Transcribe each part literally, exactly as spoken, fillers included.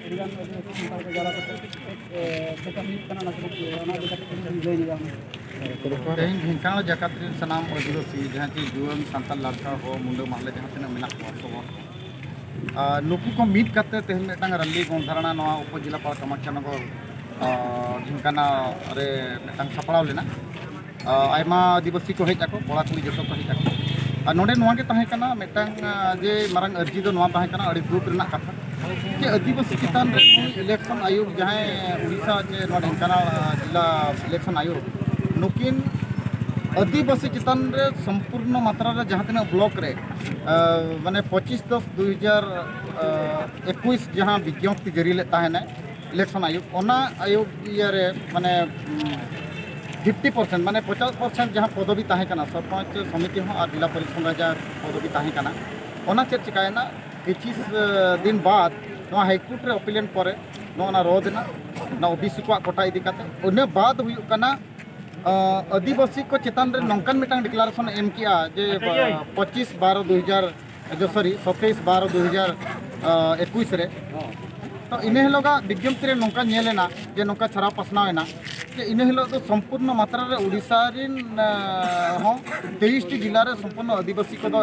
ᱟᱹᱰᱤᱜᱟᱱ ᱟᱹᱫᱤᱵᱟᱹᱥᱤ ᱥᱟᱱᱛᱟᱲ ᱠᱚ ᱡᱟᱣᱨᱟ ᱠᱟᱛᱮ ᱪᱮᱫ, ᱮ, ᱪᱮᱫ ᱠᱟᱹᱢᱤ ᱦᱩᱭᱩᱜ ᱠᱟᱱᱟ, ᱚᱱᱟ ᱠᱚ ᱠᱟᱹᱴᱤᱡ ᱞᱟᱹᱭ ᱧᱚᱜᱟ᱾ ᱛᱮᱦᱮᱧ ᱰᱷᱮᱝᱠᱟᱱᱟᱞ ᱡᱟᱠᱟᱛ ᱨᱮᱱ ᱥᱟᱱᱟᱢ ᱟᱹᱫᱤᱵᱟᱹᱥᱤ, ᱡᱟᱦᱟᱸ ᱪᱮ ᱡᱩᱣᱟᱹᱱ ᱥᱟᱱᱛᱟᱲ ᱞᱟᱲᱠᱟ ᱦᱚᱸ, ᱢᱩᱱᱰᱟᱹ ᱢᱟᱦᱞᱮ ᱡᱟᱦᱟᱸ ᱛᱤᱱᱟᱹᱜ ᱢᱮᱱᱟᱜ ᱠᱚᱣᱟ ᱥᱚᱵᱚᱨ, ᱟᱨ ᱱᱩᱠᱩ ᱠᱚ ᱢᱤᱫ ᱠᱟᱛᱮ ᱛᱮᱦᱮᱧ ᱢᱤᱫᱴᱟᱝ ᱨᱮᱞᱤ ᱜᱚᱱᱰᱷᱟᱨᱟᱱᱟ ᱱᱚᱣᱟ ᱩᱯᱚᱡᱮᱞᱟᱯᱟᱲ ᱠᱟᱢᱟᱠᱷᱤᱭᱟᱱᱚᱜᱚᱨ, ᱟᱨ, ᱰᱷᱮᱝᱠᱟᱱᱟᱞ ᱨᱮ ᱢᱤᱫᱴᱟᱝ ᱥᱟᱯᱲᱟᱣ ᱞᱮᱱᱟ᱾ ᱟᱨ, ᱟᱭᱢᱟ ᱟᱹᱫᱤᱵᱟᱹᱥᱤ ᱠᱚ ᱦᱮᱡ ᱟᱠᱚ, ᱠᱚᱲᱟ ᱠᱩᱲᱤ ᱡᱚᱛᱚ ᱠᱚ ᱦᱮᱡ ᱟᱠᱚ᱾ ᱟᱨ ᱱᱚᱰᱮ ᱱᱚᱣᱟ ᱜᱮ ᱛᱟᱦᱮᱸ ᱠᱟᱱᱟ ᱢᱤᱫᱴᱟᱝ, ᱟᱨ, ᱡᱮ ᱢᱟᱨᱟᱝ ᱟᱹᱨᱡᱤ ᱫᱚ ᱱᱚᱣᱟ ᱛᱟᱦᱮᱸ ᱠᱟᱱᱟ, ᱟᱹᱰᱤ ᱫᱩᱠ ᱨᱮᱱᱟᱜ ᱠᱟᱛᱷᱟ, ᱡᱮ ᱟᱹᱫᱤᱵᱟᱹᱥᱤ ᱪᱮᱛᱟᱱ ᱨᱮ ᱱᱩᱭ ᱤᱞᱮᱠᱥᱚᱱ ᱟᱭᱳᱜᱽ, ᱡᱟᱦᱟᱸᱭ ᱩᱲᱤᱥᱥᱟ ᱪᱮ ᱱᱚᱣᱟ ᱰᱷᱮᱝᱠᱟᱱᱟᱞ, ᱟᱨ, ᱡᱮᱞᱟ ᱤᱞᱮᱠᱥᱚᱱ ᱟᱭᱳᱜᱽ, ᱱᱩᱠᱤᱱ ᱟᱹᱫᱤᱵᱟᱹᱥᱤ ᱪᱮᱛᱟᱱ ᱨᱮ ᱥᱚᱢᱯᱩᱨᱱᱚ ᱢᱟᱛᱨᱟ ᱨᱮ ᱡᱟᱦᱟᱸ ᱛᱤᱱᱟᱹᱜ ᱵᱞᱚᱠ ᱨᱮ, ᱟᱨ, ᱢᱟᱱᱮ ᱯᱚᱸᱪᱤᱥ ᱫᱚᱥ ᱫᱩ ᱦᱟᱡᱟᱨ ᱮᱠᱩᱥ ᱡᱟᱦᱟᱸ ᱵᱤᱡᱽᱧᱚᱯᱛᱤ ᱡᱟᱹᱨᱤ ᱞᱮᱫ ᱛᱟᱦᱮᱱᱟᱭ ᱤᱞᱮᱠᱥᱚᱱ ᱟᱭᱳᱜᱽ, ᱚᱱᱟ ᱟᱭᱳᱜᱽ ᱤᱭᱟᱹᱨᱮ ᱢᱟᱱᱮ ᱯᱷᱤᱯᱴᱤ ᱯᱟᱨᱥᱮᱱᱴ, ᱢᱟᱱᱮ ᱯᱚᱪᱟᱥ ᱯᱟᱨᱥᱮᱱᱴ ᱡᱟᱦᱟᱸ ᱯᱚᱫᱚᱵᱤ ᱛᱟᱦᱮᱸ ᱠᱟᱱᱟ, ᱥᱚᱨᱯᱚᱧᱪ ᱥᱚᱢᱤᱛᱤ ᱦᱚᱸ ᱟᱨ ᱡᱮᱞᱟ ᱯᱚᱨᱤᱥᱚᱫ ᱨᱮ ᱡᱟᱦᱟᱸ ᱯᱚᱫᱚᱵᱤ ᱛᱟᱦᱮᱸ ᱠᱟᱱᱟ, ᱚᱱᱟ ᱪᱮᱫ ᱪᱤᱠᱟᱭᱮᱱᱟ? ᱠᱤᱪᱷᱩ, ᱮ, ᱫᱤᱱ ᱵᱟᱫ ᱱᱚᱣᱟ ᱦᱟᱭᱠᱳᱨᱴ ᱨᱮ ᱟᱯᱤᱞ ᱮᱱ ᱯᱚᱨᱮ ᱱᱚᱣᱟ ᱚᱱᱟ ᱨᱚᱫ ᱮᱱᱟ, ᱚᱱᱟ ᱳᱵᱤᱥᱤ ᱠᱚᱣᱟᱜ ᱠᱳᱴᱟ ᱤᱫᱤ ᱠᱟᱛᱮ᱾ ᱤᱱᱟᱹ ᱵᱟᱫ ᱦᱩᱭᱩᱜ ᱠᱟᱱᱟ, ᱟᱹ, ᱟᱹᱫᱤᱵᱟᱹᱥᱤ ᱠᱚ ᱪᱮᱛᱟᱱ ᱨᱮ ᱱᱚᱝᱠᱟᱱ ᱢᱤᱫᱴᱟᱝ ᱰᱤᱠᱞᱟᱨᱮᱥᱚᱱ ᱮ ᱮᱢ ᱠᱮᱜᱼᱟ ᱡᱮ, ᱟᱪᱪᱷᱟ, ᱤᱭᱟᱹ᱾ ᱟᱹ, ᱯᱚᱸᱪᱤᱥ ᱵᱟᱨᱚ ᱫᱩ ᱦᱟᱡᱟᱨ, ᱡᱚ, ᱥᱚᱨᱤ, ᱥᱟᱛᱟᱥ ᱵᱟᱨᱚ ᱫᱩ ᱦᱟᱡᱟᱨ ᱮᱠᱩᱥ ᱨᱮ᱾ ᱛᱚ, ᱤᱱᱟᱹ ᱦᱤᱞᱳᱜᱟᱜ ᱵᱤᱡᱽᱧᱚᱯᱛᱤ ᱨᱮ ᱱᱚᱝᱠᱟ ᱧᱮᱞ ᱮᱱᱟ ᱡᱮ ᱱᱚᱝᱠᱟ ᱪᱷᱟᱨᱟᱣ ᱯᱟᱥᱱᱟᱣ ᱮᱱᱟ ᱡᱮ ᱤᱱᱟᱹ ᱦᱤᱞᱳᱜ ᱫᱚ ᱥᱚᱢᱯᱩᱨᱱᱚ ᱢᱟᱛᱨᱟ ᱨᱮ ᱩᱲᱤᱥᱥᱟ ᱨᱮᱱ, ᱟᱹ, ᱦᱚᱸ ᱛᱮᱭᱤᱥ ᱴᱤ ᱡᱮᱞᱟ ᱨᱮ ᱥᱚᱢᱯᱩᱨᱱᱚ ᱟᱹᱫᱤᱵᱟᱹᱥᱤ ᱠᱚᱫᱚ,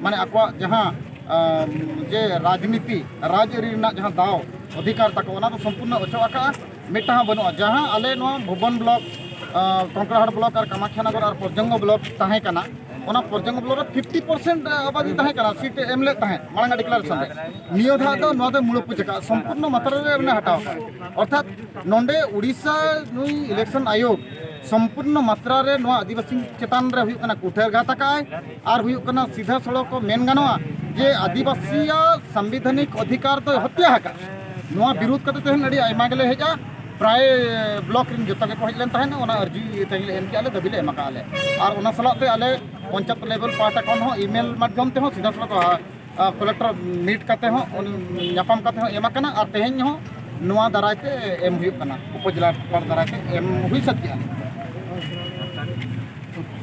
ᱢᱟᱱᱮ, ᱟᱠᱚᱣᱟᱜ ᱡᱟᱦᱟᱸ, ᱟᱹ, ᱡᱮ ᱨᱟᱡᱽᱱᱤᱛᱤ, ᱨᱟᱡᱽ ᱟᱹᱨᱤ ᱨᱮᱱᱟᱜ ᱡᱟᱦᱟᱸ ᱫᱟᱣ ᱚᱫᱷᱤᱠᱟᱨ ᱛᱟᱠᱚ, ᱚᱱᱟ ᱫᱚ ᱥᱚᱢᱯᱩᱨᱱᱚ ᱚᱪᱚᱜ ᱟᱠᱟᱜᱼᱟ᱾ ᱢᱤᱫᱴᱟᱝ ᱦᱚᱸ ᱵᱟᱹᱱᱩᱜᱼᱟ᱾ ᱡᱟᱦᱟᱸ ᱟᱞᱮ ᱱᱚᱣᱟ ᱵᱷᱩᱵᱚᱱ ᱵᱞᱚᱠ, ᱟᱸ, ᱠᱚᱝᱠᱲᱟᱦᱟᱴ ᱵᱞᱚᱠ ᱟᱨ ᱠᱟᱢᱟᱠᱷᱤᱭᱟᱱᱚᱜᱚᱨ ᱟᱨ ᱯᱚᱨᱡᱚᱝᱜᱚ ᱵᱞᱚᱠ ᱛᱟᱦᱮᱸ ᱠᱟᱱᱟ, ᱚᱱᱟ ᱯᱚᱨᱡᱚᱝᱜᱚ ᱵᱞᱚᱠ ᱨᱮ ᱯᱷᱤᱯᱴᱤ ᱯᱟᱨᱥᱮᱱᱴ ᱟᱵᱟᱫᱤ ᱛᱟᱦᱮᱸ ᱠᱟᱱᱟ, ᱥᱤᱴ ᱮ ᱮᱢ ᱞᱮᱫ ᱛᱟᱦᱮᱸᱫ ᱢᱟᱲᱟᱝ ᱰᱤᱠᱞᱟᱨᱮᱥᱚᱱ ᱨᱮ᱾ ᱱᱤᱭᱟᱹ ᱫᱷᱟᱣ ᱫᱚ ᱱᱚᱣᱟ ᱫᱚ ᱢᱩᱲᱩ ᱯᱩᱡ ᱟᱠᱟᱫ, ᱥᱚᱢᱯᱩᱨᱱᱚ ᱢᱟᱛᱨᱟ ᱨᱮ ᱢᱟᱱᱮ ᱦᱟᱴᱟᱣ ᱟᱠᱟᱫ᱾ ᱚᱨᱛᱷᱟᱛ ᱱᱚᱰᱮ ᱩᱲᱤᱥᱥᱟ ᱱᱩᱭ ᱤᱞᱮᱠᱥᱚᱱ ᱟᱭᱳᱜᱽ ᱥᱚᱢᱯᱩᱨᱱᱚ ᱢᱟᱛᱨᱟ ᱨᱮ ᱱᱚᱣᱟ ᱟᱹᱫᱤᱵᱟᱹᱥᱤ ᱪᱮᱛᱟᱱ ᱨᱮ ᱦᱩᱭᱩᱜ ᱠᱟᱱᱟ ᱠᱩᱴᱷᱟᱹᱨ ᱜᱷᱟᱛ ᱟᱠᱟᱫ ᱟᱭ, ᱟᱨ ᱦᱩᱭᱩᱜ ᱠᱟᱱᱟ ᱥᱤᱫᱷᱟᱹ ᱥᱚᱲᱚᱠ ᱠᱚ ᱢᱮᱱ ᱜᱟᱱᱚᱜᱼᱟ ᱡᱮ ᱟᱹᱫᱤᱵᱟᱹᱥᱤᱭᱟᱜ ᱥᱟᱝᱵᱤᱫᱷᱟᱱᱤᱠ ᱚᱫᱷᱤᱠᱟᱨ ᱫᱚᱭ ᱦᱚᱛᱭᱟ ᱟᱠᱟᱫ᱾ ᱱᱚᱣᱟ ᱵᱤᱨᱩᱫᱷ ᱠᱟᱛᱮ ᱛᱮᱦᱮᱧ ᱟᱹᱰᱤ ᱟᱭᱢᱟ ᱜᱮᱞᱮ ᱦᱮᱡᱼᱟ, ᱯᱨᱟᱭ ᱵᱞᱚᱠ ᱨᱮᱱ ᱡᱚᱛᱚ ᱜᱮᱠᱚ ᱦᱮᱡ ᱞᱮᱱ ᱛᱟᱦᱮᱸᱫ, ᱚᱱᱟ ᱟᱹᱨᱡᱤ ᱛᱮᱦᱮᱧ ᱞᱮ ᱮᱢ ᱠᱮᱜᱼᱟ, ᱞᱮ ᱫᱟᱹᱵᱤ ᱞᱮ ᱮᱢ ᱟᱠᱟᱫᱼᱟ ᱞᱮ᱾ ᱟᱨ ᱚᱱᱟ ᱥᱟᱞᱟᱜ ᱛᱮ ᱟᱞᱮ ᱯᱚᱧᱪᱟᱭᱮᱛ ᱞᱮᱵᱮᱞ ᱯᱟᱦᱴᱟ ᱠᱷᱚᱱ ᱦᱚᱸ ᱤᱢᱮᱞ ᱢᱟᱫᱽᱫᱷᱚᱢ ᱛᱮᱦᱚᱸ ᱥᱤᱫᱷᱟᱹ ᱥᱚᱲᱚᱠ, ᱟ, ᱠᱚᱞᱮᱠᱴᱚᱨ ᱢᱤᱴ ᱠᱟᱛᱮ ᱦᱚᱸ, ᱩᱱᱤ ᱧᱟᱯᱟᱢ ᱠᱟᱛᱮ ᱦᱚᱸ ᱮᱢ ᱟᱠᱟᱱᱟ, ᱟᱨ ᱛᱮᱦᱮᱧ ᱦᱚᱸ ᱱᱚᱣᱟ ᱫᱟᱨᱟᱭ ᱛᱮ ᱮᱢ ᱦᱩᱭᱩᱜ ᱠᱟᱱᱟ, ᱩᱯᱚᱡᱮᱞᱟ ᱯᱟᱲ ᱫᱟᱨᱟᱭ ᱛᱮ ᱮᱢ ᱦᱩᱭ ᱥᱟᱹᱛ ᱠᱮᱜᱼᱟ ᱞᱮ᱾